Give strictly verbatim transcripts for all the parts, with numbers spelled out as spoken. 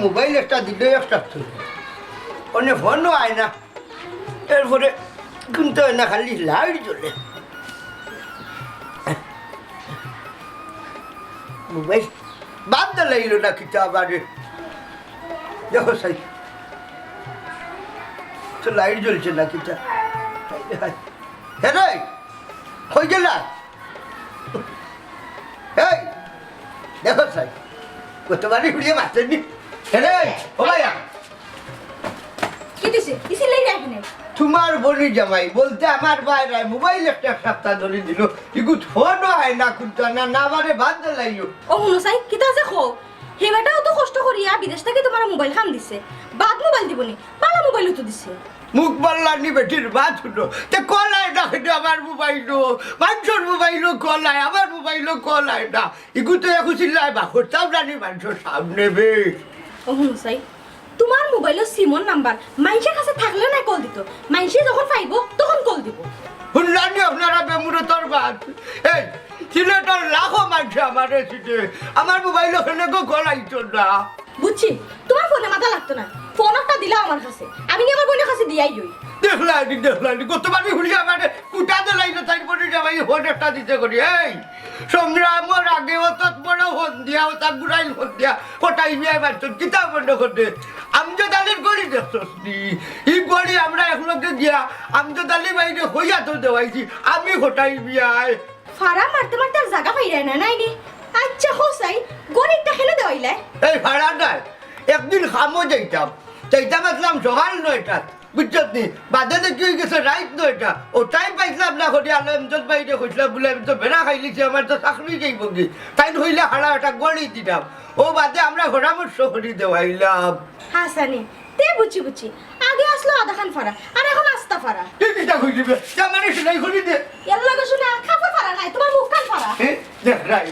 মোবাইল একটা দিলে একটা চলে, অনে ফোনও আয় না, এরপরে কিন্তু অয় না, খালি লাইট জ্বলে। মোবাইল বাদ দিলাইল না কিতা আবার? দেখো চাই, তো লাইট জ্বলছে না কিতা? হায় রে হায়। হে রে, কই গেলা? এই, দেখো চাই, কতবারই ঘুরিয়ে বাঁচেনি। হে রে, ও ভাইয়া। কি দিছে? কি চিল্লাই রাখি নাই? তোমার বনি জামাই বলতে আমার বাইরে মোবাইল একটা, এক সপ্তাহ ধরি দিল। ইগুত ফোনও আয় না, কুন্তা না, না আমারে বাদ দিলাইও। ও হুনো চাই, কিতা আছে কও? হে বেটাও তো কষ্ট করিয়া বিদেশ থাকি তোমার মোবাইল খান দিছে। বাদ মোবাইল দিবনি, বালা মোবাইলও তো দিছে। মুখ বাল্লানি বেটির বাত হুনো। তে কল আয় না কেনে আমার মোবাইলও? মানষর মোবাইলও কল আয়, আমার মোবাইলও কল আয় না। ইগু তো একু চিল্লায় বা করতাম না নি মানষর সামনে বে। ও হুনো চাই, তোমার মোবাইলর সিমর নাম্বার মাইনষের কাছে থাকলে না কল দিত, মাইনষে যখন পাইবো তখন কল দিব। হুনলানি আপনারা বেমুরতর বাত। এই, সিলেটর লাখো মানষে আমারে চিনে, আমার মোবাইলও কেনে গো কল আইতো না। বুঝছি, তোমার ফোনে মাথা লাগতো না, ফোন একটা দিলাও আমার কাছে, আমি নি আমার বইনর কাছে দিয়াই অই। দেখলানি, দেখলানি, গতবারই হুনি আমারে কুটা দিলাইল, তাই বলি যে ভাই ফোন একটা দিতে করি। এই, সংগ্রামর আগে অত বড় ফোন দিয়া, অত গুড়াইল ফোন দিয়া, কটাই বিয়ায় মারছত, কিতা মনে করে? আমজাদ আলীর ঘড়ি দেখছস নি? ই ঘড়ি আমরা একলগে গিয়া আমজাদ আলী ভাইরে কইয়া তো দেওয়াইছি, আমি কটাই বিয়ায়। ফাড়া মারতে মারতে আর জাগা পাইরায় না, নায় নি? আচ্ছা, কও চাই, ঘড়ি ইটা কেনে দেওয়াইলায়? এই ফাড়া নায়, একদিন কামো যাইতাম, যাইতাম আছলাম সকাল নয়টাত, বুঝছত নি? বাদে দেখি অই গেছে রাইত নয়টা, ও টাইম পাইছলাম না, করি আলো এমজদ ভাইরে কইছলাম, বুলে আমি তো বেড়া খাইলিছি, আমার তো চাকরি যাইবো গি। তাইন কইলা, "হারা একটা ঘড়ি দিতাম।" ও বাদে আমরা পরামর্শ করি দেওয়াইলাম। হাছানি, তে বুঝছি, বুঝছি। আগে আছলো আধাখান ফাড়া, আর এখন আস্তা ফাড়া। তুই কিতা কইলি বে? যা মানে সেলাই করি দে। এর লগে শুনে আর কাপড় ফাড়া নাই, তোমার মুখখান ফাড়া। এ, দেখ রাই।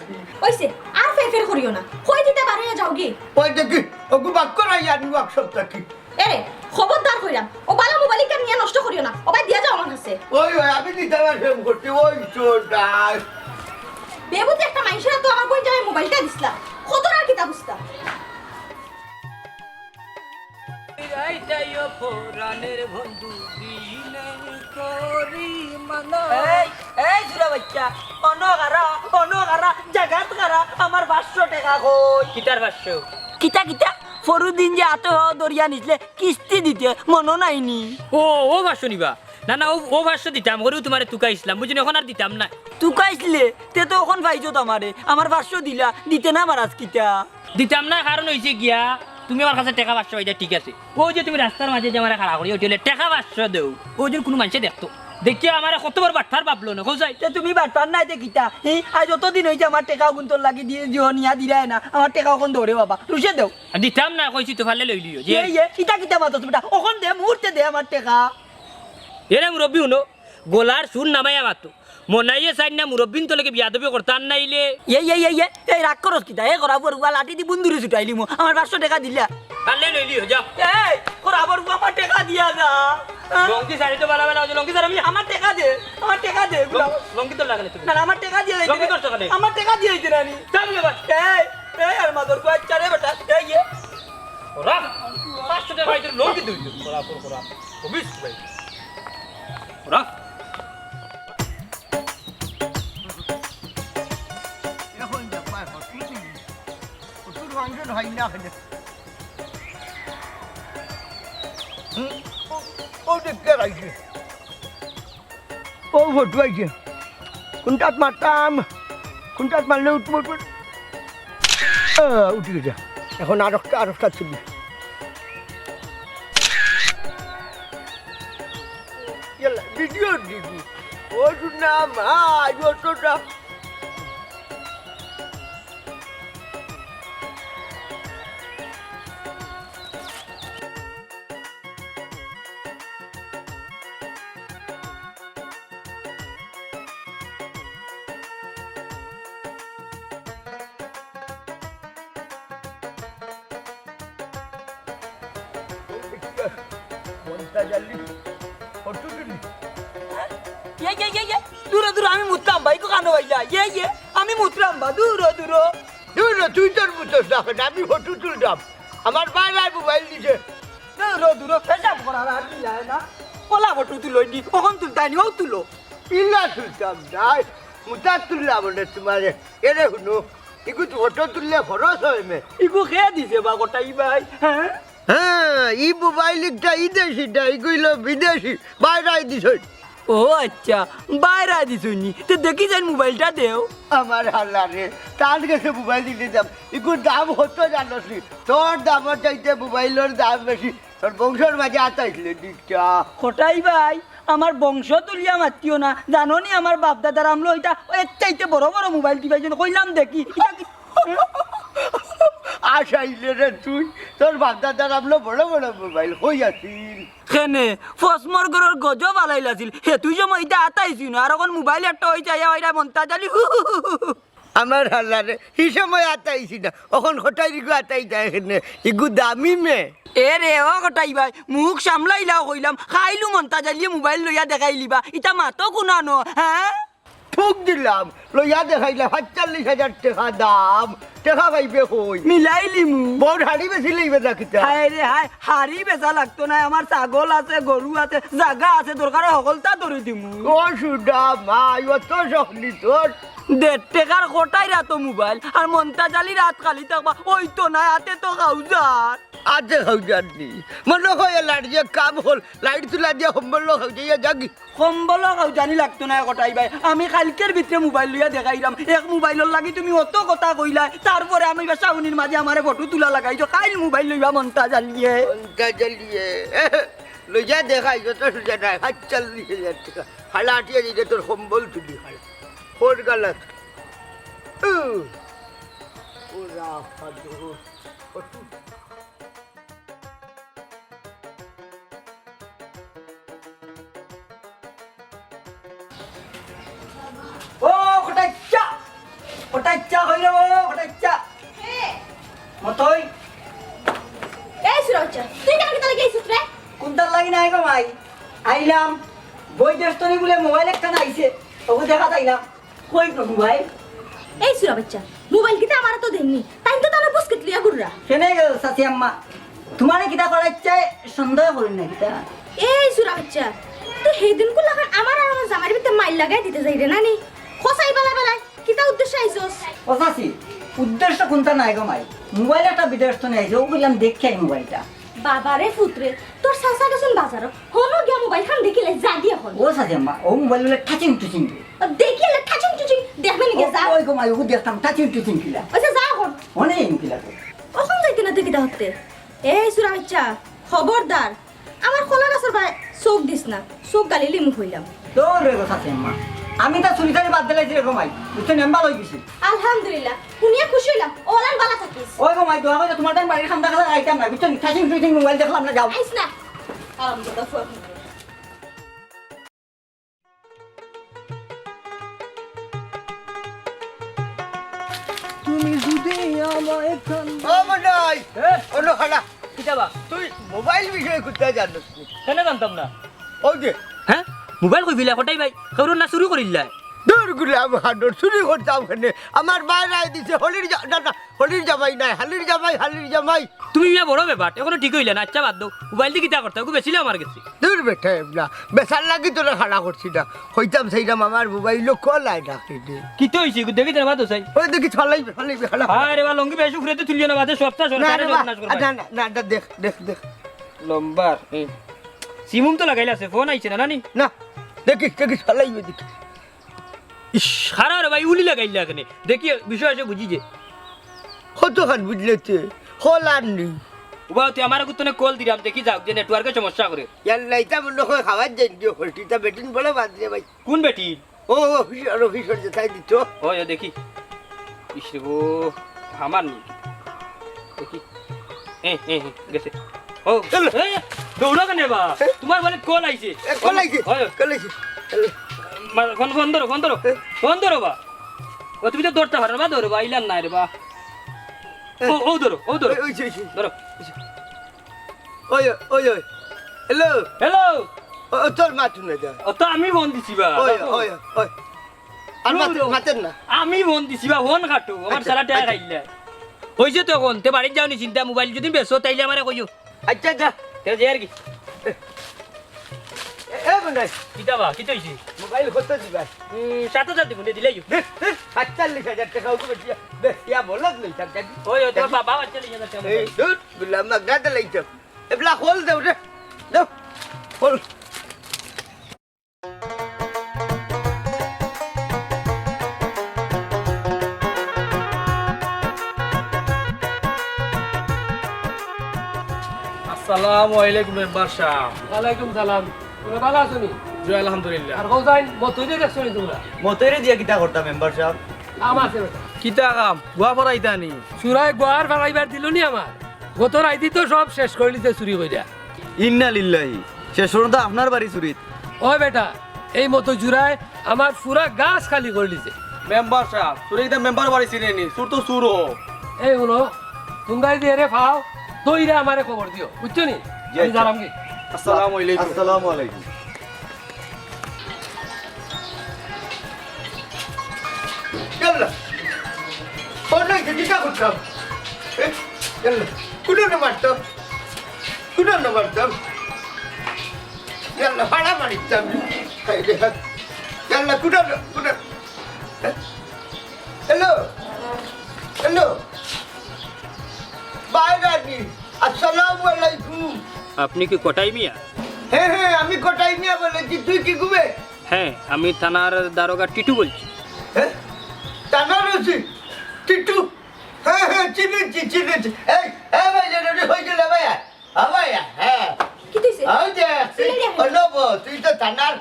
অইছে, আর ফেরফের করিও না। কই দিতে বারইয়া যাও গি? ওই দেখি, ওগু বাক করাই আনি ওয়ার্কশপ থাকি। এরে, খবরদার কইরাম, ও বালা মোবাইল ইখান নিয়া নষ্ট করিও না, ও বায় দিয়া যাও আমার কাছে। ওই, ওই, আমি দিতে পারি ফোন করতে, ওই চোরটা। বেবুতে একটা মাইনষের তো আমার বইন জামাই মোবাইলটা দিছলা, কত আর কিতা বুঝতা। এই, এই জুরা বাইচ্চা, অনো খারা, অনো খারা, জাগাত খারা, আমার পাঁচশো টেকা কই? কিতার পাঁচশো? কিতা, কিতা? পরুদিন যে আতো হাওয়া দরিয়া নিছলে কিস্তি দিতে, মনো নাই নি? ও, ও পাঁচশো নিবা? না, না, ও, ও পাঁচশো দিতাম, করিও তোমারে তুকাইছলাম, বুঝছো নি? এখন আর দিতাম না। তুকাইছলে? তে তো অখন পাইছো তো আমারে, আমার পাঁচশো দিলা, দিতে না মারাজ কিতা? দিতাম না, কারণ অইছে গিয়া, তুমি আমার কাছে টেকা পাঁচশো পাইতায়, ঠিক আছে। অউ যে তুমি রাস্তার মাঝে যে আমারে খাড়া করি, অইলে টেকা পাঁচশো দেও, অউ যে কুনু মানষে দেখতো, দেখিয়া আমারে কত বড় বাটপার ভাবলো না, কও চাই। তে তুমি বাটপার নায় তে কিতা? হি, আইজ অতদিন অইছে আমার টেকা অগুন তোর লাগি দিয়া দিও, নিয়া দিরায় না, আমার টেকা অখন দেও রে বাবা, রুশে দেও। আর দিতাম না, কইছি তো, পারলে লইলিও। যে এই, এ, ইতা কিতা মাতস বেটা? অখন দে, মুহূর্তে দে আমার টেকা। এরে মুরব্বি হুনো, গলার সুর নামাইয়া মাতো। মনাইয়ে চাইন না মুরব্বিন্তর লগে বিয়াদবি করতাম নাইলে। এই, এই, এই, এই, এই রাগ করস কিতা? এ খরাবর পুয়া, লাঠি দি বুন্দুরি ছুটাইলিমু। আমার পাঁচশো টেকা দিলা। পারলে লইলিও, যাও। এই খরাবর পুয়া, আমার টেকা দিয়া যা। লঙ্গি শাড়ি তো বালা বালা অইছে, লঙ্গি শাড়ি আমি আমার টেকা দে, আমার টেকা দে। লং-, লঙ্গি তো লাগালে তুমি। না, না, আমার টেকা দিয়া যাইতে লঙ্গি না। করছো কেনে? আমার টেকা দিয়া যাইতে না নি। যাও রে বাবা। এই, এই আর মাদর পুয়া, আচ্ছা রে বেটা, এই, এ। ওরা পাঁচশো টেকা পাইতে লঙ্গি দুই দিন। খরাবর খরাব। অফিস ভাই। ওরা। এখন যা পায়, হসপিটাল। ওষুধ মাংস হয় না, হয় না। হুম? ও, ও দেখতে পাইছি। ও ফটো আইছে। কুনটাত মারতাম? কুনটাত মারলে উঠবো, উঠবো? আহ, উঠি গেছে। এখন আরোকটা, আরোকটা ছবি। ইয়াল্লা, ভিডিও দিবি। ও শুনলাম, আজ অতটা। ইয়ে, ইয়ে, ইয়ে, ইয়ে। দূরো, দূরো, আমি মুতরাম বা, ইগু কানো আইলা। ইয়ে, ইয়ে, আমি মুতরাম বা, দূরো, দূরো। দূরো, তুই তোর মুতস না, আমি ফটো তুলতাম। আমার ভাইরায় মোবাইল দিছে। দূর, দূর, পেশাব করার আর মিলায় না। কলা ফটো তুলইনি, অখন তুলতায়নি, অউ তুলো। ইলা তুলতাম নায়, মুতা তুললাম অনে তুমারে। এরে হুনো, ইগু তো ফটো তুললে খরচ অয় মে। ইগু কে দিছে বা কটাই ভাই, হ্যাঁ? হ্যাঁ, ই মোবাইল ইকটা ই দেশি না, ইগু অইলো বিদেশি, ভাইরায় দিছইন। ও আইচ্ছা, ভাইরায় দিছইননি, তে দেখি যাইন মোবাইলটা দেও। আমার হালারে, তার গেছে মোবাইল দিতে যাম, ইগুর দাম কত জানোস নি? তোর দামর চাইতে মোবাইলর দাম বেশি, তোর বংশর মাঝে আতাইছলে দিকটা। কটাই ভাই, আমার বংশ তুলিয়া মাতিও না, জানো নি আমার বাপ দাদার আমলো ইতা এর চাইতে বড় বড় মোবাইল টিপাইছইন, কইলাম দেখি, ইতা কি আশাইলে রে তুই, তোর বাপ দাদার আমলো বড় বড় মোবাইল কই আছিল? কেনে, ফসমর ঘরর গজব আলাইল আছিল, হে তুই সময় ইতা আতাইছি না, আর অখন মোবাইল একটা অইছে, আইয়া অইরা মন্তাজ আলী। আমার হালারে, হি সময় আতাইছি না, অখন কটাইর ইগু আতাই যায় কেনে, ইগু দামি মে। এ রে, ও কটাই ভাই, মুখ সামলাইলাও কইলাম, কাইলউ মন্তাজ আলীয়ে মোবাইল লইয়া দেখাইলিবা, ইতা মাতো কুনানো, হ্যাঁ? থুক দিলাম, লইয়া দেখাইলা পাঁচচল্লিশ হাজার টেকা দাম, টেকা পাইবে কই? মিলাইলিমু। বউর হাড়ি বেচিলাইবে না কিতা? হায় রে হায়, হাড়ি বেচা লাগতো নায়, আমার ছাগল আছে, গরু আছে, জাগা আছে, দরকারে হকলতা ধরি দিমু। ও সুডা মাই, অত শখ নি তোর? দেড় টেকার কটাইর আতো মোবাইল, আর মন্তাজ আলীর আত খালি থাকবা, অইতো নায়, আতে তো খাউজার। আতে খাউজার নি? মনো কয় এলার যে কাম অইল, লাইট তুলা দিয়া কম্বল খাউজাইয়া যাগি। কম্বল খাউজানি লাগতো নায় কটাই ভাই, আমি কাইলকের ভিতরে মোবাইল লইয়া দেখাইরাম। এক মোবাইলর লাগি তুমি অত কথা কইলায়, তারপরে আমি বেশা হুনির মাঝে আমারে ফটো তুলা লাগাইছো, কাইল মোবাইল লইবা মন্তাজ আলীয়ে। মন্তাজ আলীয়ে। লইয়া দেখাই, যত সুজা নায়, পাঁচচল্লিশ হাজার টেকা। হালা আটিয়া দিলে তোর কম্বল তুলি হালা। ফোন গালাত। উ। ওরা ফাদু। ও, কটাইচ্চা! কটাইচ্চা কই রে, ও, কটাইচ্চা! কে? মতই। এই সুরা বাচ্চা, তুই কেনে কিতার লাগি আইছস রে? কুনতার লাগি নায় গো মাই? আইলাম, বৈদেশতনি বুলে মোবাইল একখান আইছে, অগু দেখাত আইলাম। কই গো মোবাইল? এই সুরা বাচ্চা, মোবাইল কিতা আমারে তো দেইননি, তাইন তো তানর পুসকিত লইয়া ঘুররা। কেনে গো চাচি আম্মা, তুমারে কিতা করাইচ্ছা সন্দেহ করইন না কিতা? এই সুরা বাচ্চা, তুই হেদিনকুর লাখান আমার আর আমার জামাইর ভিতরে মাইর লাগাই দিতে যাইরে না নি? কছাই বালা বালাই, কিতা উদ্দেশ্যে আইছস? ও চাচি, উদ্দেশ্য কুনতা নায় গো মাই, মোবাইল একটা বিদেশতনে আইছে, অউ কইলাম দেখিয়াই মোবাইলটা। বাবারে ফুতরে, তোর চাচা গেছইন বাজারো, হনো গিয়া মোবাইল খান দেখিলে যা গিয়া হন। ও চাচি আম্মা, অউ মোবাইল বুলে touching টুচিং। দেখিলে touching টুচিং, দেখবে নি গিয়া যা। ওই গো মাই, অউ দেখতাম touching টুচিং কিলা। আচ্ছা যা হন। হনে ইন কিলা তো। অখন যাইতে না তুই কিতা হতে? এই সুরা বাচ্চা, খবরদার, আমার কলা গাছর বায় চউখ দিস না, চউখ গালিলিমু কইলাম। দৌড় রে গো চাচি আম্মা, আমি তা চুরি চারি বাদ দিলাইছি রে গো মাই, বুঝছো নি, আমি ভালা অই গেছি। আলহামদুলিল্লাহ, হুনিয়া খুশি অইলাম, অলান বালা থাকিস। ওই গো মাই, দোয়া করি তুমার তান বাড়ির খান্দা খান্দা যাইতাম না, বুঝছো নি? Touching টুচিং মোবাইল দেখলাম না, যাও। আইস না। আরাম দাদা ফুয়া। তুমি যদি আমায় কান- ও মনাই, এ? অনো খাড়া। কিতা বা? তুই মোবাইল বিষয়ে কুনতা জানোস নি? কেনে জানতাম না? অউ যে। হ্যাঁ? মোবাইল কই ফেলে কটাই ভাই? কেউর না চুরি করিলায়? দূর গুলাম হাডর, চুরি করতাম কেনে? আমার ভাইরায় দিছে, হলির জা-, না, না, হলির জামাই নায়, হালির জামাই, হালির জামাই। তুমি মিয়া বড় বেবাট, অখনো ঠিক অইলা না, আইচ্ছা বাদ দেও। মোবাইল দি কিতা করতায়? অগু বেচিলাও আমার গেছে। দূর বেটা, এবলা বেচার লাগি তোরে খাড়া করছি না। কইতাম চাইরাম আমার মোবাইলো কল আয় না কেনে। কিতা অইছে? অগু দেখি তোর বাদ চাই। ওই দেখি ফালাইবে, ফালাইবে, খাড়া। আরে বা লুঙ্গি বেশ উপরে তো তুলিও না, বাদে সপ্তাহ সপ্তাহ না, সারা না, সপ্তাহ না, না, না, না, দেখ, দেখ, দেখ। লম্বার, এই। সিমুম তো লাগাইলা আছে, ফোন আইছে না, নানি? না, দেখি, দেখি, ফালাইবে দেখি। ইশ, খাড়া রে ভাই, উলি লাগাইলা কেনে। দেখি, বিষয় আছে বুঝি যে। কতখান বুঝলে তে? কল আর নি। ওবা, তুই আমার আগুত তনে কল দিলাম, দেখি যাউক যে নেটওয়ার্কে সমস্যা করে। ইয়াল্লা, ইতা মনো কয় খাওয়ার যাই গিয়ে কলটি, তা বেটিন বড় বাদ রে ভাই। কোন বেটিন? ও, ও, অফিসর, অফিসর যেতায় দিত। ওই, ও দেখি। ইশ রে গো, আমার নি। দেখি। এ, এ, এ, গেছে। ও, চলো। এ, দৌড়ো কেনে বা? এ? তুমার বাড়িত কল আইছে। এ, কল আইছে? হয়। কল আইছে। হ্যালো। মা-, ফোন, ফোন ধরো, ফোন ধরো। এ? ফোন ধরো বা। ও, তুমি তো ধরতায় পারো না বা, ধরো বা, ইলান নাই রে বা। এ? ও, ও ধরো, ও ধরো। ওই, ওই, ওই, ওই। ধরো। ওই, ওই, ওই। হ্যালো। হ্যালো। ও, ও, তোর মা তুই না যা। ও তো আমি ফোন দিছি বা। ওই, ওই, ওই। আর মাতে-, মাতের না। আমি ফোন দিছি বা, ফোন কাটো। আমার আচ্ছা, সারা টেকা আচ্ছা। খাইলা। অইছে তো অখন, তে বাড়িত যাও নি, চিন্তা মোবাইল যুদি বেচো, তাইলে আমারে কইও। আইচ্ছা, যা। তে যাই আর কি। এ, এ, বন্ধাই। কিতা বা, কিতা অইছে? মোবাইল কত দিবা? উম, সাত হাজার দিমু, নে দিলাইও। দে, দে, সাতচল্লিশ হাজার টেকা ওকে বেচিয়া, বেচিয়া বলদ লইতাম, জানি। ওই, ওই, তোমার বাবা সাতচল্লিশ হাজার টেকা এই, মোবাইল। ধুর, গুলাম, মাগনা তো লইতাম। এবলা খোল দেও রে, দেও, খোল। আসসালামু আলাইকুম মেম্বার সাব। ওয়ালাইকুম সালাম। তোমরা ভালা আছো নি? জি, আলহামদুলিল্লাহ। আর হোসাইন, মতইরে দেখছো নি তোমরা? মতইরে দিয়া কিতা করতাম মেম্বার সাব? কাম আছে বেটা। কিতা কাম? গুয়া ফরাইতা নি? চুরায় গুয়ার ফরাইবার দিলো নি আমার। গত রাইতে তো সব শেষ করিলিছে চুরি করিয়া। ইন্না লিল্লাহি। শেষ পর্যন্ত আপনার বাড়ি চুরিত। ওই বেটা, এই মতই চুরায় আমার পুরা গাছ খালি করিলিছে। মেম্বার সাব, চুরে কিতা মেম্বার বাড়ি চিনে নি? চুর তো চুর। এই হুনো, তুমরা যদি এরে পাও, ধইরা আমারে খবর দিও, বুঝছো নি? জি, আমি আচ্ছা। যাইরাম গি। আসসালামু আলাইকুম। আসসালামু আলাইকুম। ইয়াল্লা। ফোন নাই, কিতা করতাম? এ, ইয়াল্লা। কুনো না মারতাম। কুনো না মারতাম। ইয়াল্লা, ফাড়া মারিতাম। হায় রে, হায়। ইয়াল্লা, কুনো না, কুনো। হ্যালো। হ্যালো। বাইরে আনি। আসসালামু আলাইকুম। আপনি কি কটাই মিয়া? হ্যাঁ, হ্যাঁ, আমি কটাই মিয়া বলেছি। তুই কি গুবে? হ্যাঁ, আমি থানার দারোগা টিটু বলছি। হ্যাঁ? থানার ওসি? টিটু? হ্যাঁ, হ্যাঁ, চিনেছি, চিনেছি। এই, এই ভাই, রে, রে, হয়ে গেলে ভাই, আয়। হ্যাঁ ভাই, আয়, হ্যাঁ। কি তুই সে? ওই যে, তুই, সিলেটি আহমেদ। ওই লো বো, তুই তো থানার,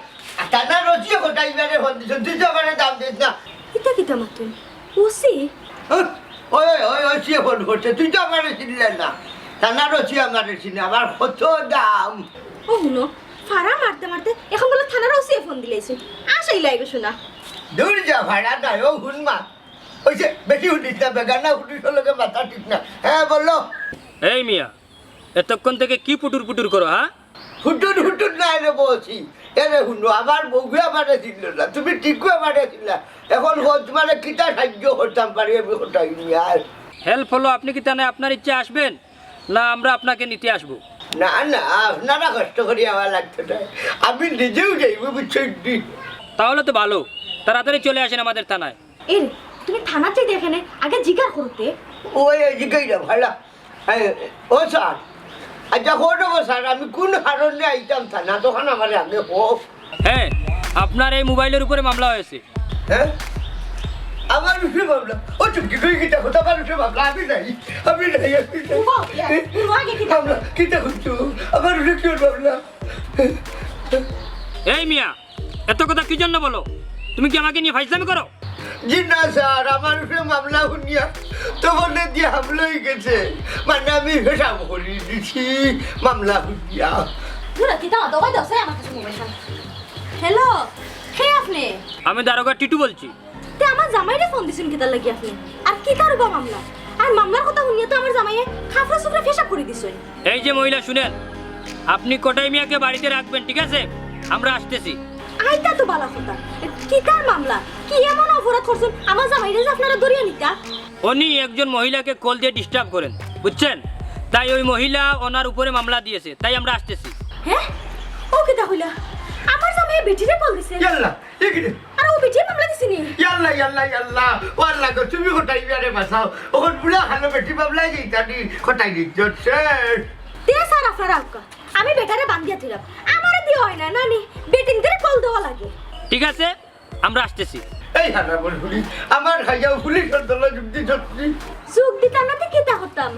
থানার ওসি কটাই মিয়ারে ফোন দিছ, তুই তো আমারে দাম দিস না। ইতা কিতা মাতুন? ওসি? হ্যাঁ? ওই, ওই, ওই, ওসি ফোন করছে, তুই তো আমারে চিনলে না। থানার ওসি আমারে চিনে, আমার কত দাম। ও হুনো, ফাড়া মারতে মারতে এখন বলে থানার ওসি ফোন দিলাইছে। আশাই লাগে শোনা। দূর যা, ফাড়া নাই, ও হুন মা। ওই যে, বেশি হুনিস না, বেগানা হুনিস, ওর লগে মাথা ঠিক না। হ্যাঁ, বলো। এই মিয়া, এতক্ষণ থেকে কি পুটুর পুটুর করো, হ্যাঁ? হুটুর হুটুর না রে বসি। এরে হুনো, আমার বউয়ে আমারে ছিল না, তুমি ঠিকও আমারে ছিল না। এখন কও তোমারে কিতা সাহায্য করতাম পারি আমি কটাই মিয়া? হেল্প হলো, আপনি কি তাহলে আপনার ইচ্ছে আসবেন, না আমরা আপনাকে নিতে আসবো? না, না, আপনারা কষ্ট করি আমার লাগতো না। আমি নিজেও যাইব, বুঝছো নি? তাহলে তো ভালো, তাড়াতাড়ি চলে আসেন আমাদের থানায়। এরে, তুমি থানাত যাই দেখে নে, আগে জিকার করতে। ওই, ওই জিকাই না, ভালা। এই, ও স্যার, আচ্ছা, কও না গো স্যার, আমি কোন কারণে আইতাম থানা? তখন আমারে আগে কও। হ্যাঁ, আপনার এই মোবাইলের উপরে মামলা হয়েছে। হ্যাঁ? আমার উপরে মামলা? ও চুপ, কি কই কিতা কথা? আমার উপরে মামলা? আমি নাই, আমি নাই, আমি নাই। উবা, ইয়া, তুমি আগে কিতা? মামলা? কিতা করছো? আমার উপরে কি মামলা? এই মিয়া, এত কথা কি জন্য বলো? তুমি কি আমাকে নিয়ে ফাইজলামি করো? জি না স্যার, আমার উপরে মামলা হুনিয়া তো বলে দিয়ে হামলা হয়ে গেছে, মানে আমি হিসাব করি দিছি মামলা হুনিয়া। দূর, কিতা দবাই দাও, স্যার, আমার কাছে মোবাইল ফোন। হ্যালো, কে আপনি? আমি দারোগা টিটু বলছি। তে আমার জামাইরে ফোন দিছেন কিতার লাগি আপনি? আর কিতার বা মামলা? আর মামলার কথা হুনিয়া তো আমার জামাইয়ে খাফরা সুফরা পেশাব করি দিছে। এই যে মহিলা, শুনেন, আপনি কটাই মিয়াকে বাড়িতে রাখবেন, ঠিক আছে? আমরা আসতেছি। আইতা তো বালা কথা। এ, কিতার মামলা? কি এমন অপরাধ করছেন আমার জামাইরে যে আপনারা ধরিয়া নিতা? উনি একজন মহিলাকে কল দিয়ে ডিস্টার্ব করেন, বুঝছেন? তাই ওই মহিলা ওনার উপরে মামলা দিয়েছে, তাই আমরা আসতেছি। হ্যাঁ? ও কিতা কইলা? আমার জামাইয়ে বেটিরে কল দিছে? ইয়াল্লা, এ কি রে? আর ও বেটিয়ে মামলা দিছে নি? ইয়াল্লা, ইয়াল্লা, ইয়াল্লা। ও আল্লাহ গো, তুমি কটাই মিয়ারে বাঁচাও। ওখন বুড়া খালো বেটি মামলায় যাইতা নি, কটাই ইজ্জত শেষ। তে স্যার, আপনারা আউক্কা। আমি বেটারে বান্ধিয়া থইলাম। আমারে দিয়া হয় না, নানি, বেটিন্তরে কল দেওয়া লাগে। ঠিক আছে, আমরা আসতেছি। এই হারামর পুলিশ, আমার খাইয়াও পুলিশর দলে যোগ দিছস নি? যোগ দিতাম না তে কিতা করতাম?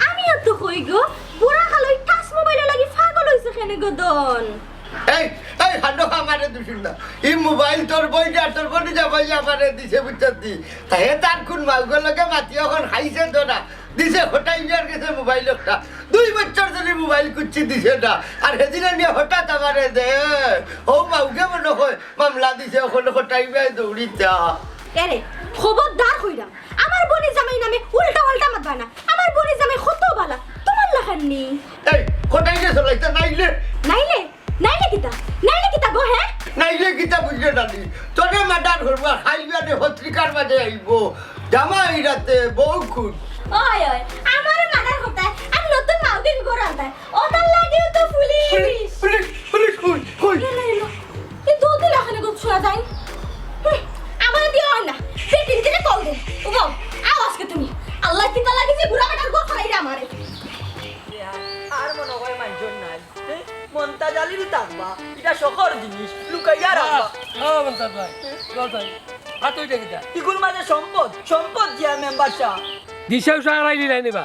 আমিও তো কই গো, বুড়া খালো ই টাচ মোবাইলর লাগি পাগল হইছে কেনে গো দন? এই, এই হানো আমারে দুষিস না। ই মোবাইল তোর বইন আর তোর বইন জামাই আমারে দিছে, বুঝছস নি? তাই তার কোন মাউগর লগে মাতি অখন খাইছে ধরা। দিছে কটাই মিয়ার গেছে মোবাইল একটা। দুই বছর ধরি মোবাইল কুচ্ছি দিছে না। আর হেদিন নিয়া হঠাৎ আমারে দে। ও মাউগে মনে হয় মামলা দিছে, অখন কটাই মিয়ায় দৌড়িতা। এরে, খবরদার কইরাম। আমার বইনর জামাইর নামে উল্টা পাল্টা মাতবা না। আমার বইনর জামাই কত বালা, তোমার লাখান নি। এই, কটাই মিয়া চলাইতা নাইলে? নাইলে? নাইলে কিতা? নাইলে কিতা গো, হ্যাঁ? নাইলে কিতা বুঝলে না নি? তোরে মার্ডার করবা, খাইবা দে পত্রিকার মাঝে আইবো। জামাই রাতে বউ খুন। ওই, ওই, আমারে মার্ডার করতায়, আর নতুন মাউগিন ঘর আনতায়। ওটার লাগিও তো পুলিশ। পুলিশ, পুলিশ, পুলিশ, কই, কই? এলো, এলো। এ দৌড় দিলে এখানে গুম শোনা যায়। হুম, আমার দিয়ে হয় না। সে টিন টিনে কল দে। উবাও, আও আজকে তুমি। আল্লাহ কিতা লাগে যে বুড়া বেটার ঘর ফালাই রে আমারে। আর মনে হয় মানুষজন নাই। এ, মন্তাজ আলীরও থাকবা। এটা শখর জিনিস, লুকাইয়া রাখবা। ও মন্তাজ ভাই, মন্তাজ ভাই। হাত ওইটা কিতা? ইগুর মাঝে সম্পদ, সম্পদ দিয়া মেম্বার সাহেব। দিশাও সারাই নিলাই নিবা।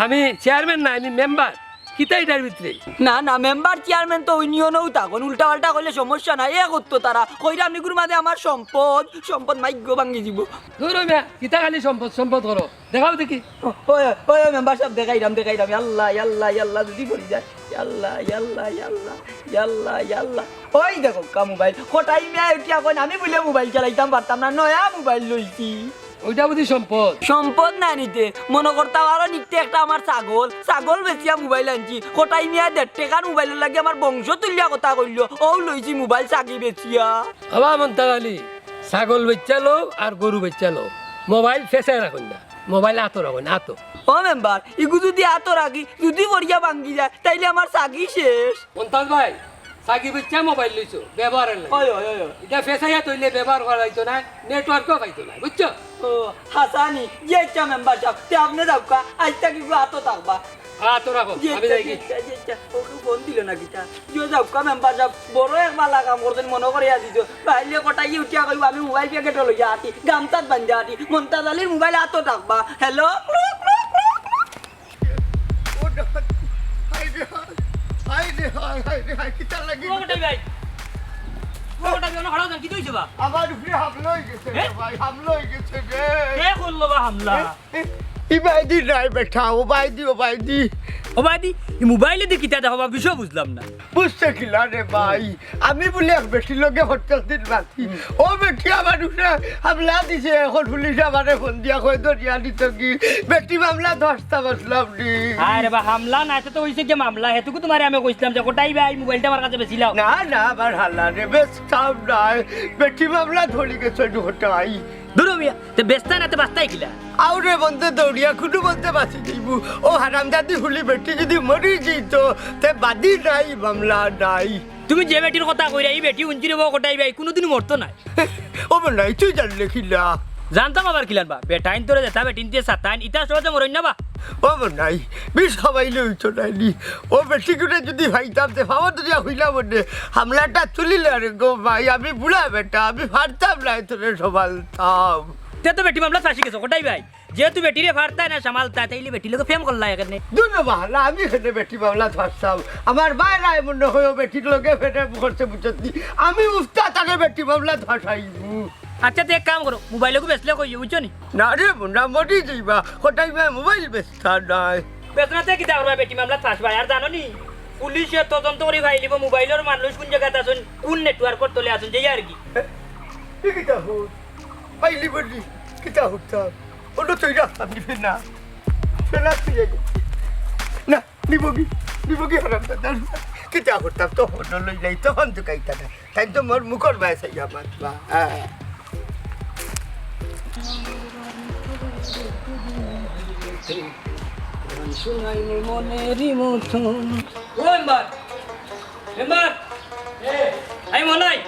আমি চেয়ারম্যান না, আমি মেম্বার। কিতা এটার ভিতরে? না, না, মেম্বার চেয়ারম্যান তো ইউনিয়নেও থাকইন, উল্টা পাল্টা কইলে সমস্যা নাই। এ করতো তারা, কইরাম ইগুর মাঝে আমার সম্পদ, সম্পদ মাইগ্য ভাঙ্গি দিব। ধরো মিয়া, কিতা খালি সম্পদ, সম্পদ করো। দেখাও দেখি। ওই, ওই, ওই, মেম্বার সাহেব, দেখাইরাম, দেখাইরাম। ইয়াল্লা, ইয়াল্লা, ইয়াল্লা, যদি পড়ি যায়। ইয়াল্লা, ইয়াল্লা, ইয়াল্লা, ইয়াল্লা, ইয়াল্লা। ওই দেখো কা মোবাইল। কটাই মিয়া উঠিয়া কইন, আমি বুলে মোবাইল চালাইতাম পারতাম না, নয়া মোবাইল লইছি। ওইটা বুঝি সম্পদ? সম্পদ না নিতে, মনো করতা পারো নিতে একটা আমার ছাগল। ছাগল বেচিয়া মোবাইল আনছি। কটাই মিয়া দেড় টেকার মোবাইলর লাগি আমার বংশ তুলিয়া কথা কইলো। ও লইছি মোবাইল ছাগি বেচিয়া। বাবা মন্তাজ আলী, ছাগল বেচিয়া লও আর গরু বেচিয়া লও, মোবাইল ফেসায় রাখইন না। মোবাইল আতো রাখইন, আতো। ও মেম্বার, ইগু যদি আতো রাখি, যদি পড়িয়া ভাঙ্গি যায়, তাইলে আমার ছাগি শেষ। মন্তাজ ভাই, ছাগি বেচিয়া মোবাইল লইছো, ব্যবহারের লাগি। ওই, ওই, ওই, ওই। এটা ফেসাইয়া থইলে ব্যবহার করা যাইতো না, নেটওয়ার্কও পাইতো না, বুঝছো? ও, হাসানি, জি আচ্ছা মেম্বার সাহেব, তে আপনে যাউক্কা, আইজ থাকি ইগু আতো থাকবা। আতো রাখো, জি আমি আচ্ছা, যাই জি কি? আচ্ছা, জি আচ্ছা, ওকে ফোন দিল না কিতা? জি যাউক্কা মেম্বার সাহেব, বড় এক বালা কাম করছইন মনো করিয়া দিছো। তাইলে কটাই উঠিয়া কইবো, আমি মোবাইল প্যাকেটও লইয়া আটি, গামছাত বান্ধিয়া আটি, মন্তাজ আলীর মোবাইল আতো থাকবা। হ্যালো? ও ডাক, হায় রে হায়, হায় রে হায়, হায় রে হায়, কিতা লাগি? ও কটাই ভাই, ও কটাই ভাই, অনো খাড়া অও, কিতা অইছে বা? আমার উপরে হামলা অই গেছে রে এ? ভাই, হামলা অই গেছে রে। কে করলো বা হামলা? এ, এ, ই বাইদি নাই বেটা, ও বাইদি, ও বাইদি। ও বাইদি, ই মোবাইলে দি কিতা দেখো বা, বিষয় বুঝলাম না। বুঝতে কিলা রে ভাই, আমি বুলে এক বেটির লগে হঠাৎ দিন রাতি, ও বেটি আমার উপরে হামলা দিছে, এখন পুলিশ আমারে ফোন দিয়া কয় ধরিয়া নিত কি, বেটি মামলা ধরতা বসলাম নি। আরে বা হামলা না, এটা তো অইছে কি মামলা, হেতুকু তোমারে আমি কইছিলাম যে কটাই ভাই মোবাইলটা আমার কাছে বেচিলাও। না, না, আমার হালা রে, বেচতাম নায়, বেটি মামলা ধরি গেছে নি কটাই। দূর মিয়া, তে বেচতা না তে বাচতায় কিলা? আউরে বন্দে দৌড়িয়া কুনু বন্দে বাচি যাইবো। ও হারামজাদি হুলি বেটি যদি মরি যাইতো, তে বাদি নাই, মামলা নাই। তুমি যে বেটির কথা কইরা, ই বেটি উঞ্চিরে বউ কটাই ভাই, কুনুদিনও মরতো নায়। ও মনাই, তুই জানলে কিলা? জানতাম আবার কিলান বা, বেটাইন তোরে যেতা বেটিন্তে সাতাইন, ইতা সহজে মরইন না বা। ও মনাই, বিষ খাওয়াইলে অইতো নায় নি। ও বেটিগুরে যদি পাইতাম, তে ফাওত ধরিয়া কইলাম অনে, হামলাটা তুলিলে আরে গো ভাই, আমি বুড়া বেটা, আমি পারতাম নায় তোরে সামালতাম। তে তো বেটি মামলাত ফাঁসি গেছো, কটাই ভাই। যেহেতু বেটিরে পারতায় না সামালতায়, তাইলে বেটির লগে প্রেম করলায় কেনে? দুনো বাহানা, আমি কেনে বেটি মামলাত ফাঁসতাম? আমার ভাইরায় মনে হয় ও বেটির লগে প্রেম করছে, বুঝছত নি? আমি উস্তাদ আগে বেটি মামলাত ফাঁসাইমু। আচ্ছা, তে এক কাম করো, মোবাইলগু বেচলে কইও, বুঝছো নি? না রে মুন্না, মরি যাইবা, কটাই ভাই মোবাইল বেচতা নায়। বেচনা তে কিতা করবা, বেটি মামলাত ফাঁসবায়। আর জানো নি, পুলিশে তদন্ত করি পাইলিবো মোবাইলর মানুষ কুন জাগাত আছইন, কুন নেটওয়ার্কর তলে আছইন, যেই আর কি। এ, এ কিতা হুন? পাইলিবো নি? কিতা হুনতাম? অনো থই রাখতাম নি না। ফেলাত থই আইবো। না, নিবোগি, নিবোগি হারামজাদা। কিতা করতাম, তখন লইলাই, তখন তো কাইতা না। তাইন তো মোর মুখর বায় চাইয়া মাতবা। হ্যাঁ। ও মেম্বার, মেম্বার, আমি মনাই।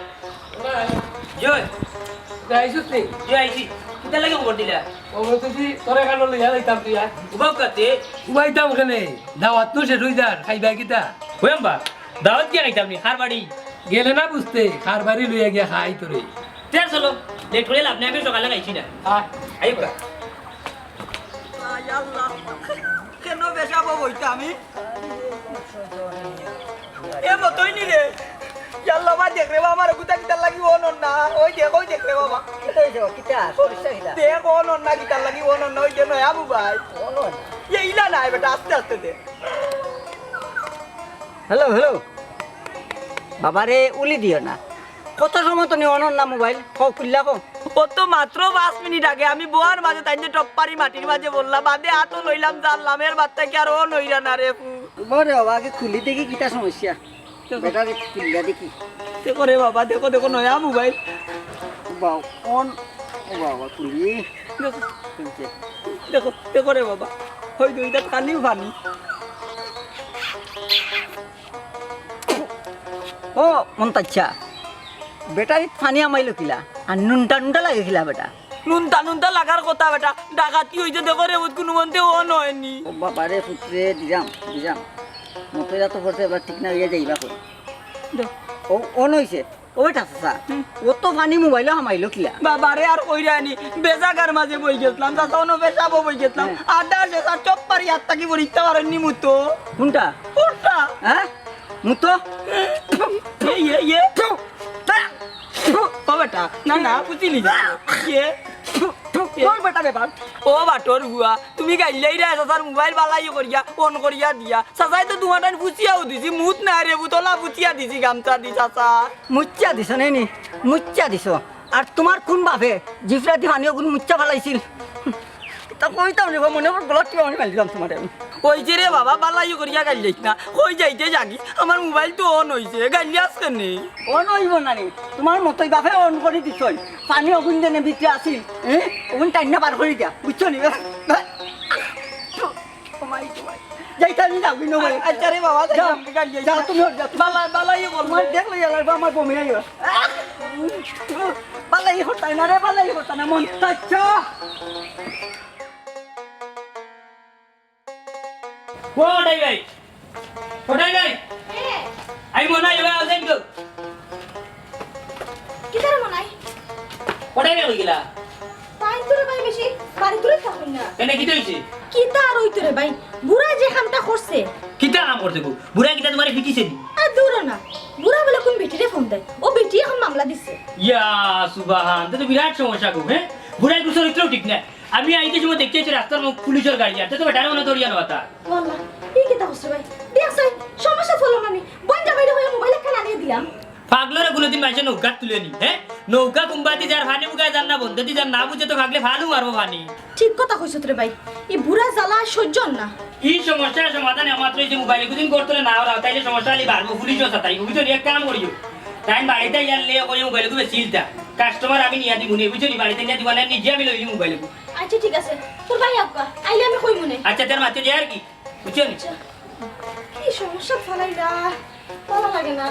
জয়। তে আইছস নি? জয় আইছি। কিতা লাগি খবর দিলা? খবর দিছি, তোরে কানো লইয়া যাইতাম তুই আর। উবাও কাতে? উবাইতাম কেনে? দাওয়াত তো শেষ অই যার, খাইবা কিতা? ও মেম্বার, দাওয়াত গিয়া খাইতাম নি, কার বাড়ি? গেলে না বুঝতে, কার বাড়ি লইয়া গিয়া খাই তোরে। তে চলো, লেট করিয়া লাভ নাই, আমি সকালে খাইছি না। আয়। আইবা। আয় আল্লাহ, কেন বেশাবো বইতে আমি? এ মতই নি রে। ইয়াল্লা বা দেখ রে বা, আমার গুতা কিতার লাগি অনর না। ওই দেখ, ওই দেখ রে বাবা। কিতা অইছে? কিতা? সমস্যা কিতা? দেখ অনর না কিতার লাগি অনর না, ওই যে নয়া মোবাইল। অনর না। এ ইলা নাই বেটা, আস্তে আস্তে দে। Hello, hello. বাবারে, উলি দিও না। কত সময় তো নি অনর না মোবাইল? কও, খুললা কও। ও তো মাত্র পাঁচ মিনিট আগে আমি বওয়ার মাঝে তাইন যে টপ পারি মাটির মাঝে বললাম, বাদে আতো লইলাম, জানলাম, এর বাদ থাকি আর অন অইরা না রে ফু। ওরে বাবা, আগে খুলি দেখি কিতা সমস্যা। দেখো। ব্যাটারি খুললা দেখি। দেখো রে বাবা, দেখো, দেখো, নয়া মোবাইল। বাবা, অন, ও বাবা, খুলি। দেখো। খুলছে। দেখো, দেখো রে বাবা, ওই দুইটা খালি পানি। ও মন্তাজ চাচা, বেটারিত পানি হামাইলো কিলা? আর নুনটা নুনটা লাগে কিলা বেটা? নুনটা নুনটা লাগার কথা বেটা, ডাকাতি অইছে দেখো রে, বুত কুনুমন্তে অন অয়নি। ও বাবা রে, পুতরে, দিরাম, দিরাম। মতো যা তো পড়ছে, এবার ঠিক না অইয়া যাইবা কই। দে। ও, অন অইছে। ও বেটা চাচা, হুম। অত পানি মোবাইলো হামাইলো কিলা? বাবা রে, আর কইরায়নি, বেজাগার মাঝে বই গেছলাম, চাচা, অনো পেশাবো বই গেছলাম। হ্যাঁ। আদা শেষা চপ পারি হাত থাকি পড়িতে পারেননি মুতো। কুনটা? ওটা। হ্যাঁ? মুতো? ইয়ে, ইয়ে, ইয়ে। ও বেটা, না, না, বুঝিলি না। ইয়ে। তোর বেটা ব্যাপার। ও বাটর বুয়া, তুমি গাইল্লাইরায় চাচার মোবাইল বালাই করিয়া, অন করিয়া দিয়া। চাচায় তো দুমাটাইন ফুচিয়াও দিছি, মুত নাই রে, বুতলা ফুচিয়া দিছি গামছা দি চাচা। মুচ্চা দিছো নে নি? মুচ্চা দিছো। আর তুমার কুন বাপে জিফরাতি পানি অগুন মুচ্চা ফালাইছিল? তা কইতাম রে বা, মনে কর গলাত টিপা মারি মারিলাম তুমারে আমি। অইছে রে বাবা, বালাই করিয়া গাইল্লাইস না। কই যাইতে যাগি? আমার মোবাইল তো অন অইছে, গাইল্লাস কেনে? অন অইবো না নি? তুমার মতই বাপে অন করি দিছইন। পানি অগুন যেনে ভিতরে আছিল, হ্যাঁ? অগুন টাইনা বার করি দিয়া, বুঝছো নি? ও মাই, ও মাই। যাইতাম নি, যাও, বিনো ভাই। আচ্ছা রে বাবা, যাও, যাইতাম, গাইল্লাইস যাও, না। তুমি যাও, তুমি। বালা-, বালাই করবো। তোমার দেখলে গেল, আমার বমি আইও। বালাই করতায় না রে, বালাই করতায় না, মন চাইছো। ও, ওটাই ভাই। ওটাই ভাই। এ। আই মনে হয় এবার আসেন তো। কিতারে মনাই? ওটাই ভাই কই গেলা? তাইন তো রে ভাই বেশি বাড়ি দূরে থাকইন না। কেনে, কিতা অইছে? কিতা আর অইতো রে ভাই? বুড়া যে কামটা করছে। কিতা কাম করছে গো? বুড়া কিতা তুমারে পিটিছে নি? আর দূরও না। বুড়া বুলে কুন বেটিরে ফোন দেয়। ও বেটি অখন মামলা দিছে। ইয়া সুবহান, তে তো বিরাট সমস্যা গো, হ্যাঁ? বুড়ার কুন চরিত্রও ঠিক না। আমি আইতে সময় দেখতে আইছি রাস্তার মুখ পুলিশর গাড়ি, আর তে তো বেটারে মনে ধরিয়া নেওয়াতা। ওয়াল্লাহ, ই কিতা করছে ভাই? দেখছইন, সমস্যা চলো না নি। বইন জামাইরে কইয়া মোবাইল একখান আনিয়া দিলাম। পাগলরে কুনুদিন মাইনষে নৌকাত তুলে নি, হ্যাঁ? নৌকা কুম্বাদি যার, পানি বুকায় যার না, বন্দেদি যার না বুঝে তো পাগলে ফালু মারবো পানি। ঠিক কথা কইছত রে ভাই, ই বুড়া জ্বালা সহ্য অর না। ই সমস্যার সমাধান একমাত্র অইছে মোবাইল কুদিন করতো না ওরা, তাইলে সমস্যা খালি বাড়বো, পুলিশও সাতাই, বুঝছো নি? এক কাম করিও, তাইন বাড়িত আইলে কইও মোবাইল বেচিলিতা, কাস্টমার আমি নিয়া দিমু নে, বুঝছো নি? বাড়িত নিয়া দিবা না, নিজে আমি লইলি মোবাইল। আচ্ছা ঠিক আছে, তোর ভাই আউক্কা, আইলে আমি কইমু নে। আচ্ছা, তার মাতে যায় আর কি। বুঝছো নি? আচ্ছা। কি সমস্যা ফালাইলা? ভালা লাগে না।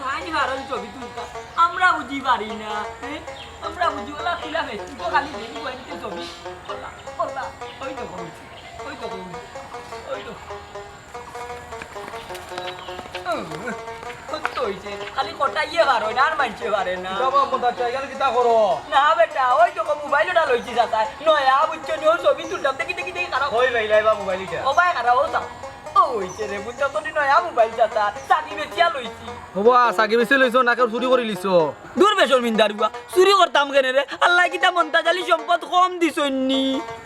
তাই কারণ ছবি তুলতা। আমরা বুঝি পারি না, হ্যাঁ? আমরা বুঝি ওলা তুলা Facebook-ও খালি দেখি কয়েকটা ছবি। ওলা, ওলা, ওই তো কম, ওই তো কম, ওই তো। উম, কত অইছে? খালি কটাইয়ে পারইন, আর মানষে পারে না। কিতা বা মজা চাই, এখানে কিতা করো? না বেটা, ওই তো মোবাইল ওটা লইছি চাচা। নয়া বুঝছো নি, ও ছবি তুলতাম, দেখি, দেখি, দেখি, খারাপ। কই লইলাই বা মোবাইল ইটা? ও ভাই, খারাপ, ও চাও। ও অইছে রে, বুঝছো তো নি, নয়া মোবাইল চাচা, চাবি বেচিয়া লইছি। ও বা, চাবি বেচি লইছো না কেউ চুরি করি লিছো? দূর বেশরমিন্দার বুয়া, চুরি করতাম কেনে রে? আল্লায় কিতা মন্তাজ আলীর সম্পদ কম দিছইন নি?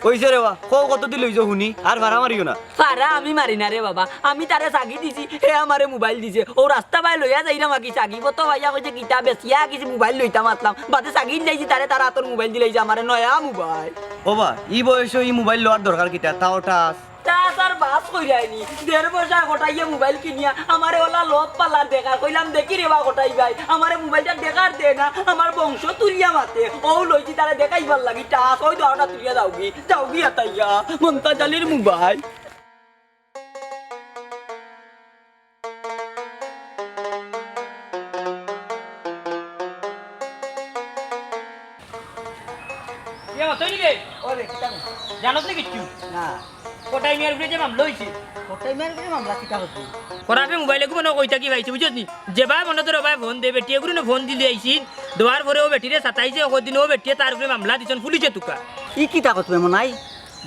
অইছে রে বা, কও কত দি লইছো হুনি, আর ভাড়া মারিও না। ফারা আমি মারি না রে বাবা, আমি তারে চাবি দিছি, হে আমারে মোবাইল দিছে। ও রাস্তা বায় লইয়া যাইরাম আগে চাবি, কত ভাইয়া কইছে কিতা বেচিয়া কিছু মোবাইল লইতাম আছলাম, বাদে চাবি দিলাইছি তারে, তার আতর মোবাইল দিলাইছে আমারে, নয়া মোবাইল। ও বা, ই বয়সো ই মোবাইল লওয়ার দরকার কিতা? তাও টাচ। টাচ আর বাস কইরায়নি, দেড় পয়সা কটাইয়া মোবাইল কিনিয়া আমারে ওলা লোভ পালার দেখার, কইলাম দেখি রে বা কটাই ভাই, আমারে মোবাইলটা দেখার দে না, আমার বংশ তুলিয়া মাতে, ও লইছি তারে দেখাইবার লাগি টাচ, ওই তো ওটা তুলিয়া যাওগি, যাওগি আতাইয়া, মন্তাজ আলীর মোবাইল। এ, অতই নি রে? ওরে, কিতা রে? জানোস নি কিচ্ছু? না। কটাই মিয়ার উপরে যে মামলা অইছে। কটাই মিয়ার উপরে মামলা কিতা অইছে? করাপে মোবাইল এগু মনে কই থাকি পাইছে, বুঝছস নি? যেবায় মনে তোর ওবায় ফোন দে, বেটি এগুরে ফোন দিলে আইছি। দেওয়ার পরে ও বেটিরে সাতাইছে, ওদিন ও বেটিয়ে তার উপরে মামলা দিছইন পুলিশে তুকা। ই কিতা কস বে মনাই?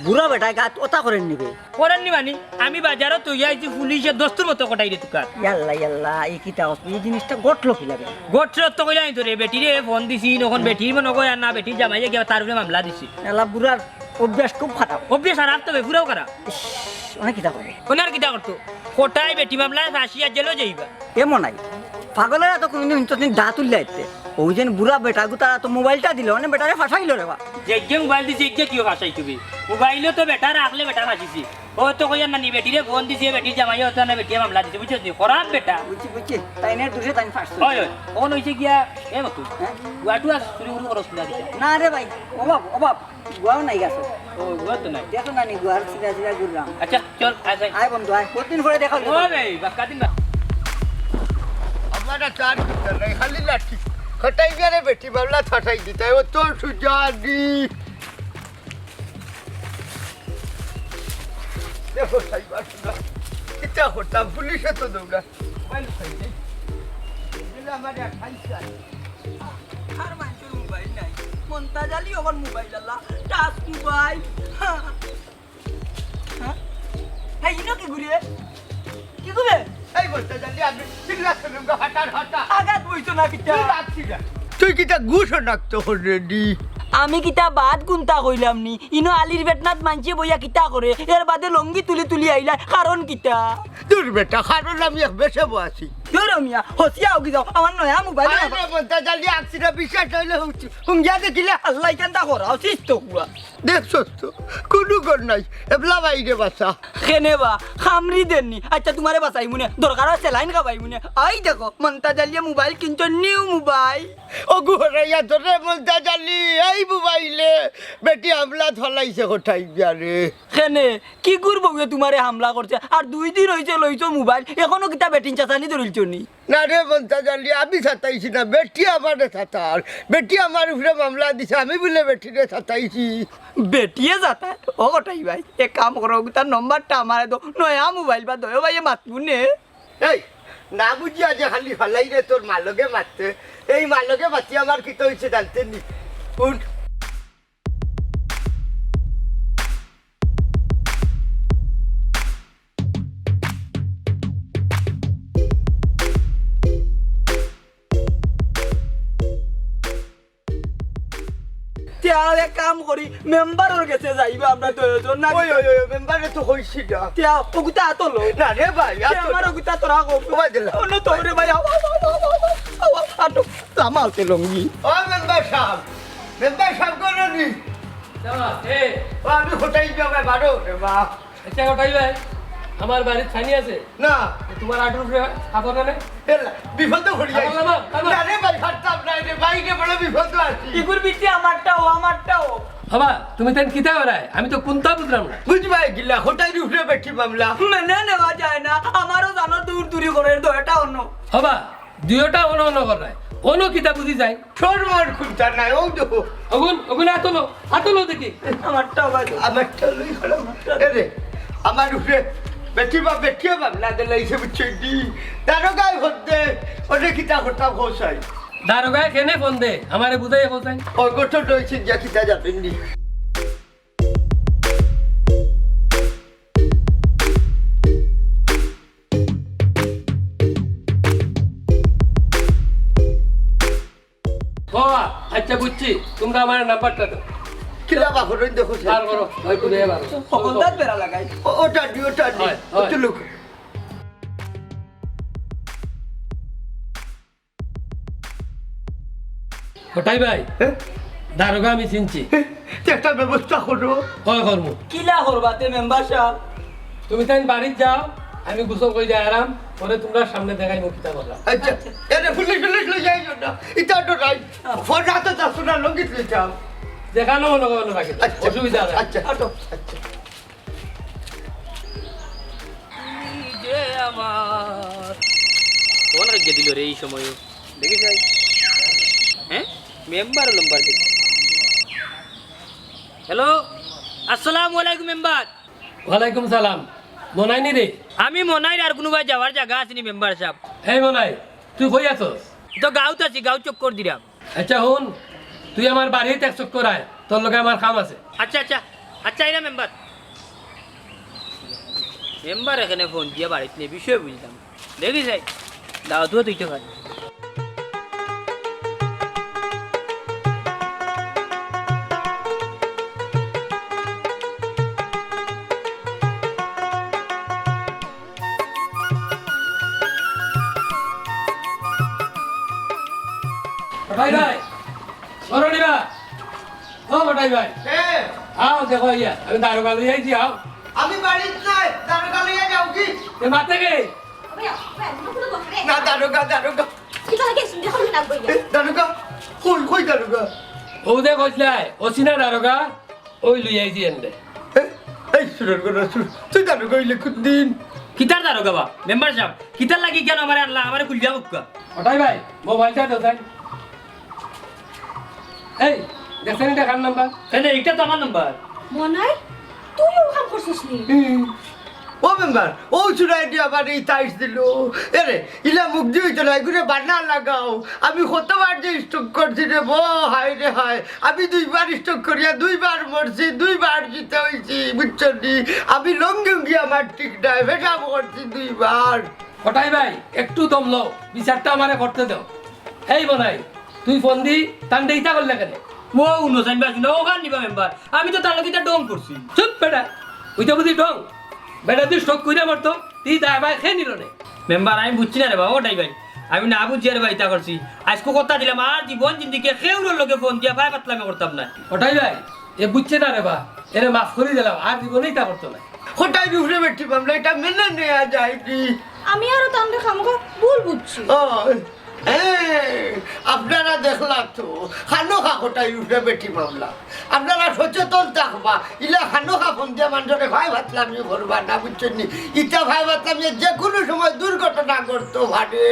বুড়া বেটায় গাত ওতা করের নি বে। করের নি মানি, আমি বাজারো থইয়া আইছি পুলিশে দস্তুর মতো কটাইরে তুকার। ইয়াল্লা, ইয়াল্লা, ই কিতা কস বে? ই জিনিসটা ঘটলো কিলা বে? ঘটলো তো কইলাম তো রে, বেটিরে ফোন দিছি, অখন বেটির মনে কয় আর না, বেটির জামাইয়ে গিয়া তার উপরে মামলা দিছে। ইয়াল্লা, বুড়ার অভ্যাস খুব খারাপ। অভ্যাস খারাপ তো বে, পুরাও খারাপ। ইস, অনে কিতা করে? অনে আর কিতা করতো? কটাই বেটি মামলায় ফাঁসি আর জেলো যাইবা। এমন নাই, পাগলরা তো কুনুদিন ইন্তদিন দাঁত উল্লাইতে। অউ যেন বুড়া বেটাগুতারে তো মোবাইলটা দিল, অনে বেটারে ফাঁসাইল রে বা। যে যে মোবাইল দিছে, ইজ্জে কিও ফাঁসাই তুমি? মোবাইলও তো বেটা রাখলে বেটা ফাঁসিছি। ও তো কইয়ার নানি বেটিরে ফোন দিছে, বেটির জামাইয়ে অতো না বেটিয়ে মামলা দিছে, বুঝছস নি? খারাপ বেটা। বুঝছি, বুঝছি। তাইন দুষে তাইন ফাঁসছে। ওই, ওই, অখন অইছে গিয়া, এ মতু, হ্যাঁ? গুয়াটু আর চুরি উরি করস না কিতা? না রে ভাই, অভাব, অভাব। গুয়াও নাই গেছে। ও, গুয়া তো নাই। দেখো না নি, গুয়ার সিধা সিধা ঘুরলাম। আচ্ছা, চল, আয়, আয়। আয় বন্ধু, আয়। কতদিন পরে দেখা হলো। ও রে, বাক্কা দিন না। আমার আর চার ঘন্টা নাই, খালি লাঠি। খটাই গেলে বেটি মামলা ফাটাই দিতায়, ও তো সুজানি। দেখো, সাইবার সুজা। কিতা করতাম, পুলিশে তো দৌড়া। মোবাইল খাইছে। দিলে আমার এক খাইছে। আর মানুষের মোবাইল নাই। মন্তাজ আলী ওখান মোবাইল আলা। Touch mobile. হ্যাঁ? হ্যাঁ, ইনো কি ঘুরে? কি ঘুরে? এই মন্তাজ আলী, আমি চিল্লা শুনুম গো, হাটার হাটা। আঘাত বইছো না কিতা? তুই রাখছি না। তুই কিতা ঘুষ নাকতো রেডি? আমি কিতা বাদ গুনতা কইলাম নি? ইনো আলীর বেটনাত মানছে বইয়া কিতা করে? এর বাদে লঙ্গি তুলি তুলি আইলা, কারণ কিতা? দূর বেটা, কারণ আমি এক বেশে বসি। দূর মিয়া, হসিয়া ওগি যাও, আমার নয়া মোবাইল আরে আমার। রে মন্তাজ আলী, আখছি না, বিশ্বাস হইলে হুঙ্গি-, হুঙ্গিয়া দেখিলে আল্লাহ ইখানটা করা, অসিস তো পুরা। দেখছস তো, কুনু ঘর নাই, এবলা বাইরে বাসা। কেনে বা, খামরি দেননি। আচ্ছা, তুমারে বাসাই মনে, দরকার অয় সেলাইন খাবাই মনে। আই দেখো, মন্তাজ আলিয়ে মোবাইল কিনছো, নিউ মোবাইল। ওগু হরাইয়া ধরে মন্তাজ আলী, এই মোবাইলে বেটি হামলা ধলাইছে কোথায় গিয়া রে? কেনে, কি গুর বউয়ে তুমারে হামলা করছে? আর দুই দিন অইছে লইছো মোবাইল, এখনো কিতা বেটিন চাচানি ধরিলছো নি? না রে মন্তাজ আলী, আমি সাতাইছি না, বেটি আমারে সাতার। বেটি আমার উপরে মামলা দিছে, আমি বুলে বেটিরে সাতাইছি। বেটিয়ে সাতার? ও কটাই ভাই, এক কাম করো, তার নম্বরটা আমারে দেও, নয়া মোবাইল বা দয় ভাইয়ে মাতমু নে। এই, না বুঝিয়া যে খালি ফালাই রে তোর মালগে মাততে, এই মালগে মাতি আমার কিতা অইছে জানতে নি? কোন তে আর এক কাম করি, মেম্বারর গেছে যাইবা আমরা দুইজন না। ওই, ওই, ওই, মেম্বারে তো কইছি না। তে আও, ওগুতা আতো লো। না রে ভাই, তে আতো আমার লো। ওগুতা তোরা কো। ওই দিলা। অন্য তো রে ভাই, আও, আও, আও, আও, আও, আও, আটো। লামাও তে লঙ্গি। ও মেম্বার সাব, মেম্বার সাব করো নি? দাঁড়া, এ। ও আমি কোথায় যাবে বারো রে বা। আচ্ছা, কোথায় ভাই? আমার বাড়িত ছানি আছে? না। তোমার আটুর উপরে হাত ওঠে না? এলা, বিপদে পড়ি যাই। আমার বাবা, বাবা। না রে ভাই, পারতাম না রে ভাই, রে বড় বিপদ আছি। ইগুর ভিতরে আমারটাও, আমারটাও। বাবা, তুমি তেন কিতা করায়? আমি তো কুন্তা বুঝলাম না। বুঝবায় গিলা, কোথায় উপরে বেটি মামলা? মেনে নেওয়া যায় না, আমারও জানো দূর দূরি করে দয়টা অন্য। বাবা, দুইওটা অনো অনো করায়। অনো কিতা বুঝি যায়? শরম আর কুন্তা নাই, ও দেখো। অগুন, অগুন আতো লো, আতো লো দেখি। আমারটা বাজে। আমারটা লই গেল। এ রে, আমার উপরে বেটি বা বেটিয়ে মামলা দিলে এসে বুঝছে দি। দারোগায় ফোন দে, ওরে কিতা করতাম হোসাই। দারোগায় কেনে ফোন দে, আমারে বুঝাই হোসাই। ওই গোটো রয়েছে গিয়া কিতা যাবেন নি। ও, আচ্ছা বুঝছি, তোমরা আমার নাম্বারটা দাও। কিলা বাপরে দেখো সে। বার করো, ওই করে বার করো। হকলদার বেড়া লাগাই। ও, ওটা দি, ওটা দি। হয়, হয়। ওটা লুক। ওটাই ভাই, হ্যাঁ? দারোগা আমি চিনছি। হ্যাঁ? তে একটা ব্যবস্থা করো। হয় করমু। কিলা করবা তে মেম্বার সাব? তুমি তাইন বাড়িত যাও, আমি গোসল করি যাই আরাম, পরে তোমরা সামনে দেখাইমু কিতা করলাম। আচ্ছা, এরে পুলিশ পুলিশ লই যাই না। ইটা তো রাইট। ফোন রাখতে চাচ্ছ না, লঙ্গিত লই যাও। যেখানে মনে করো রাখে, আচ্ছা, অসুবিধা নাই। আচ্ছা, আটো। আচ্ছা। তুমি যে আমার। ফোন আইয়া দিল রে এই সময়। দেখি যাই। হ্যাঁ? মেম্বার নম্বর দেখি। হ্যালো, আসসালামু আলাইকুম মেম্বার। ওয়ালাইকুম সালাম। মনাই নি রে? আমি মনাইর, আর কুনুবায় যাওয়ার জাগা আছে নি মেম্বার সাব? এই মনাই, তুই কই আছস? তো গাঁওত আছি, গাঁও চক্কর দিরাম। আচ্ছা হুন, তুই আমার বাড়িত এক চক্কর আয়, তোর লগে আমার কাম আছে। আচ্ছা, আচ্ছা, আচ্ছা, আইরাম মেম্বার। মেম্বার এখানে ফোন দিয়া বাড়িত নিয়ে বিষয় বুঝলাম। দেখি যাই, দাওয়াত তুই তো খাই। ভাই, ভাই, করো নিবা। ও কটাই ভাই, আও দেখো ইয়া, আমি দারোগা লই আইছি, আও। আমি বাড়িত নাই, দারোগা লইয়া যাও কি? এ মাতে কে? না, দারোগা, দারোগা। এ, দারোগা, কই, কই দারোগা? ও যে কইছলাই, ওসি না দারোগা, ওই লই আইছি এনরে। এ, এই সুরের ঘরর সুর, তুই দারোগা অইলে কোন দিন? কিতার দারোগা বা? মেম্বার সাব, কিতার লাগি কেনে আমারে আনলা? আমারে খুলিয়া কউক্কা। কটাই ভাই, মোবাইলটা দেও চাই। এই, দেখছনি ইটা কার নাম্বার? কেনে, ইটা তো আমার নাম্বার। মনাই, তুই ও কাম করছস নি? হুম। ও মেম্বার, ও চুরাই দিয়া আমারে ইতা আইস দিল। এরে, ইলা মুখ দি অইতো নায়, এগুরে বানা লাগাও। আমি কতবার যে স্ট্রোক করছি রে বো, হায় রে হায়। আমি দুইবার স্ট্রোক করিয়া দুইবার মরছি, দুইবার জিতা অইছি, বুঝছো নি? আমি লঙ্গি উঙ্গি আমার ঠিক নাই, পেশাব করছি দুইবার। কটাই ভাই, একটু দম লও, বিচারটা আমারে করতে দাও। এই মনাই, তুই ফোন দি তানরে ইতা করলে কেনে? ও উনো জানবা শুনো, ওখান নিবা মেম্বার। আমি তো তার লগে ইতা ঢং করছি। চুপ বেটা, ওইটা বুঝি ঢং? বেটা তুই স্ট্রোক কইরা মরতো, তুই দায় ভাই খেয়ে নিল নে। মেম্বার, আমি বুঝছি না রে বা, ও কটাই ভাই। আমি না বুঝিয়া রে বা ইতা করছি। আইজকু কথা দিলাম, আর জীবন জিন্দিগি কেউরর লগে ফোন দিয়া ভাই পাতলামি করতাম না। কটাই ভাই, এ বুঝছে না রে বা, এরে মাফ করি দিলাম, আর জীবনে ইতা করতো না। কটাইর উপরে বেটি মামলা, ইটা মেনে নেওয়া যায় নি? আমি আরো তানরে খামোখা ভুল বুঝছি। ও, এ, আপনারা দেখলা তো, খামোখা কটাইর উপরে বেটি মামলা। আপনারা সচেতন থাকবা, ইলা খামোখা ফোন দিয়া মানষরে ভাই পাতলামি করবা না, বুঝছইন নি? ইতা ভাই পাতলামি যে কুনু সময় দুর্ঘটনা ঘটতো পারে।